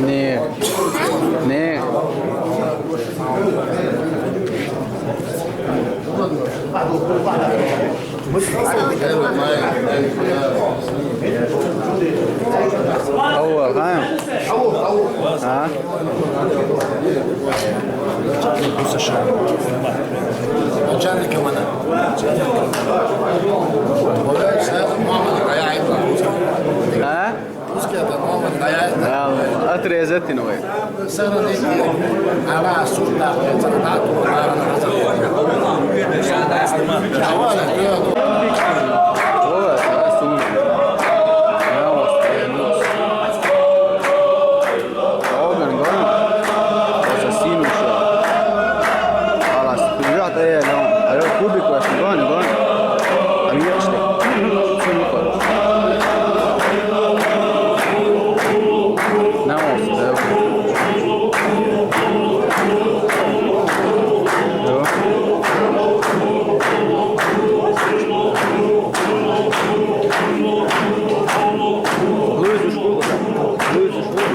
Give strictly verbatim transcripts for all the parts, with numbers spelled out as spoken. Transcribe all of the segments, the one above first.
Nee. Nee. أول، ها؟ ها؟ ها؟ يلا، أتري زتي نوي. Assassino, chão. Olha lá, se tu já tá aí, não. Aí o público, acho que gone, gone. A minha, acho que não, é. Luz escura. Luz escura.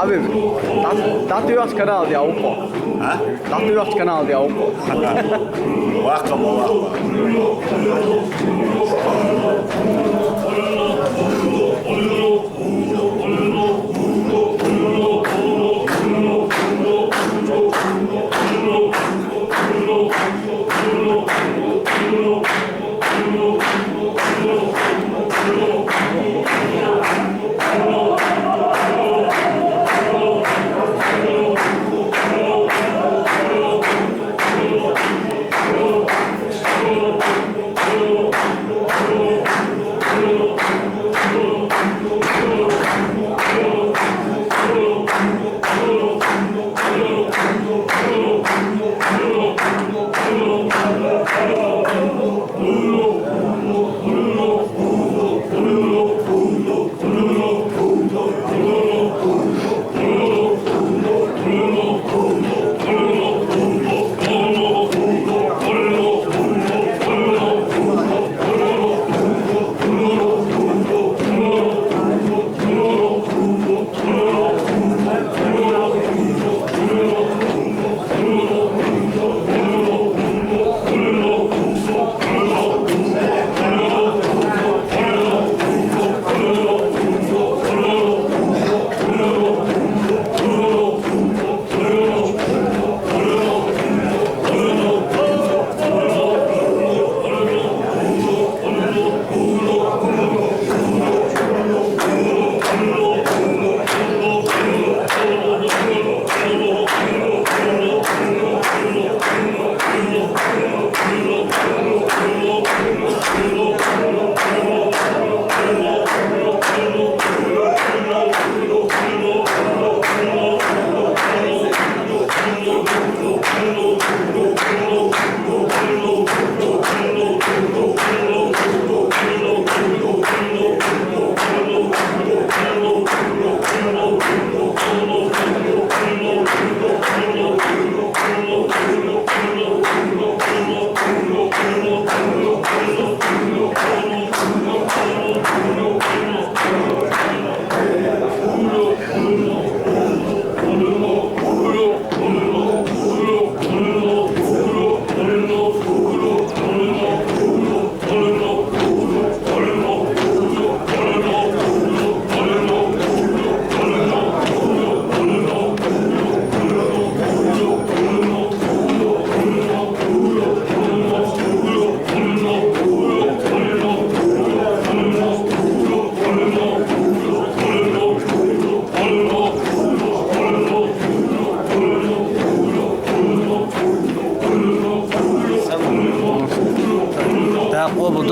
Abi, dat, dat duurt kanaal, die opa. Hè? Dat duurt kanaal, die opa. Wacht, kom maar, wacht.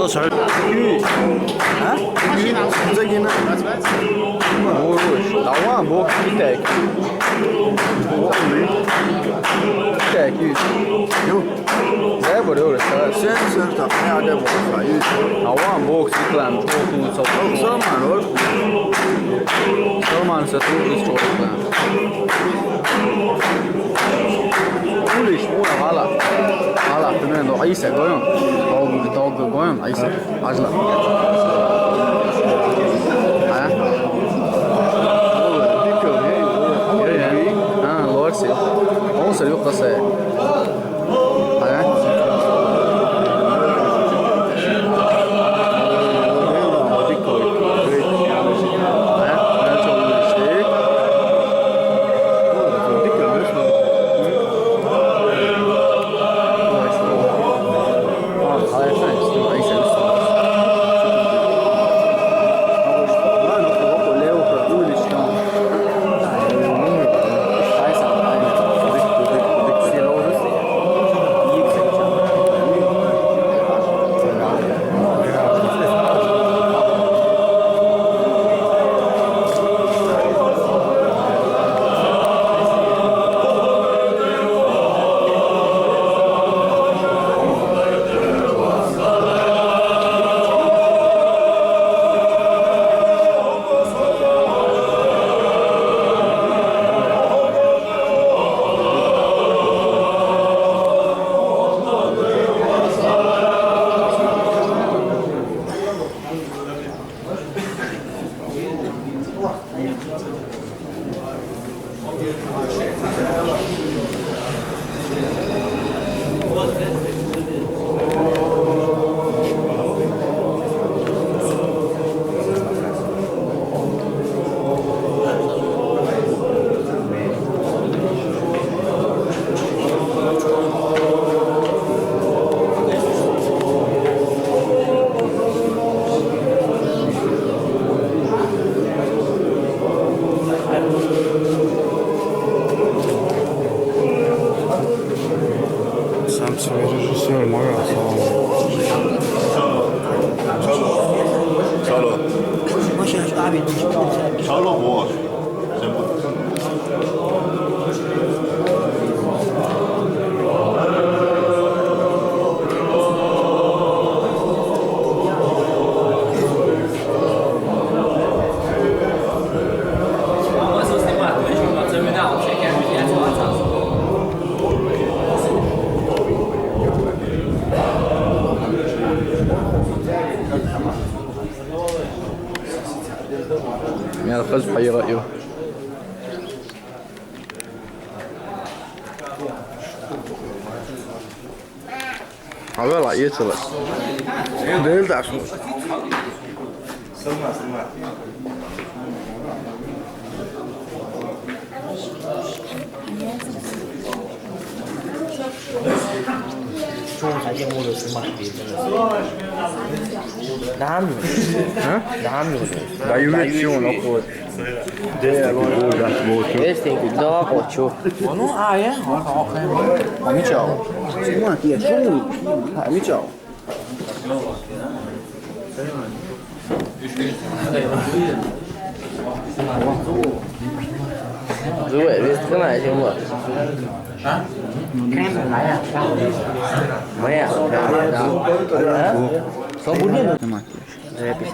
Ha? Zagina. Oroš. Davā, bok, kitek. Kitek, jūs. Ju. Zebra, oroš, tā. Sen, sen, tā, jā, de bok, tā, jūs. Davā, bok, siklēm, čoku, caur. Yok, sorma, oroš. Sorma, sa, tu, iz, čoku, tā. Uliš, mora, vala. Vala, primjer, do, ajse, gojom. Dog, dog, gojom, ajse. Ažla. Aja? Dikkat, hey, hey. Ha, lorsi. On se yok kase. Aja? Aja? Dikkat, Sam svoj režisor, mora, samo. Čalo. Čalo. Čalo, mora. Ja, dat is van je. Avela, iecelēs. Dēļ tās. Čūna, ja mūžas ir mašpīda. Dāmju. Ha? Dāmju. Da ju već čūna, ko. Ēstīgi dāboču. Nu, ā, jā? Ā, mičau. Sima, tie šūni. Ā, mičau. Zue, vist kana je mo. Ha? Maja. Slobodno. Запись.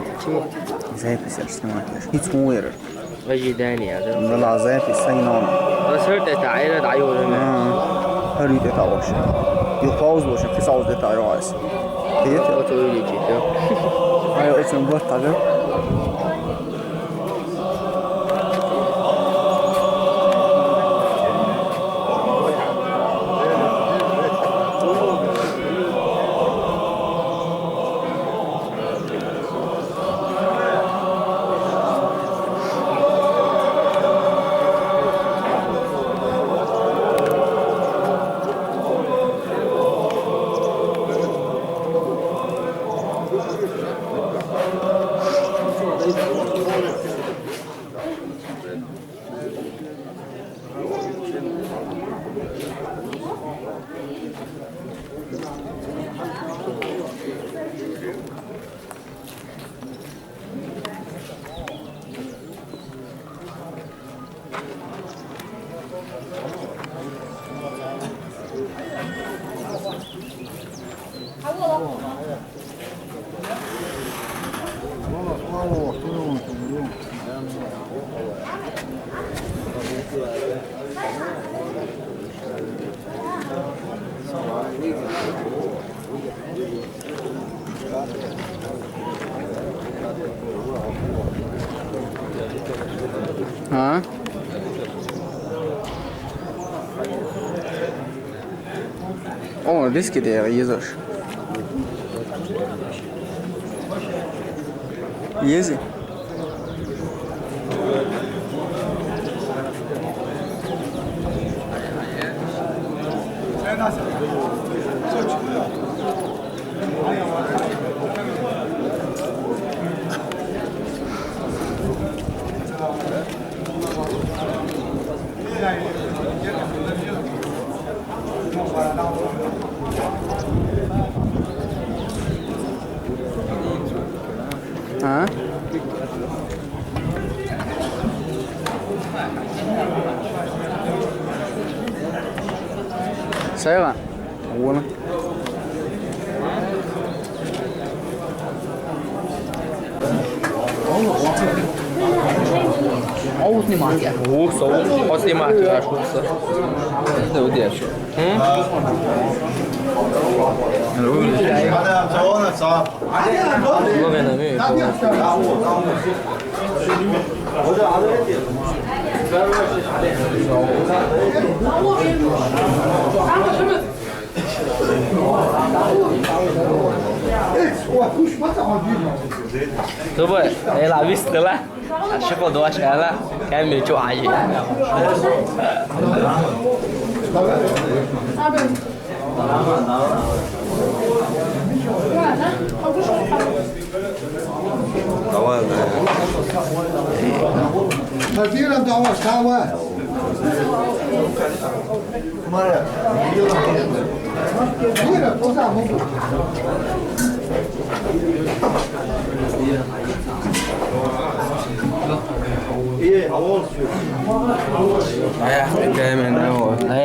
Запись, аж снимать. Hiç mu verir. Važi Daniel, da. Valla, запись, sa inom. Da srte ta, ajde da ju. Ha, harite ta loše. Jo pauz loše, ki sa uzde ta jo ajs. Tijete? O to iliči, jo. Ajo, oćem vrta, jo. Ha? O, riski de yezor. Yezi. Ha? Sayın. Oğlum. Ovo snimati, ja. Ovo so, ovo snimati, ja, što se. Da, ovdje ja ću. Hm? Love na mi. Tuba, ela viste la. Acho que eu dou a chela. É meu tio aí. Давай, давай. Надира, давай, давай. Ayakta gelmen ne o?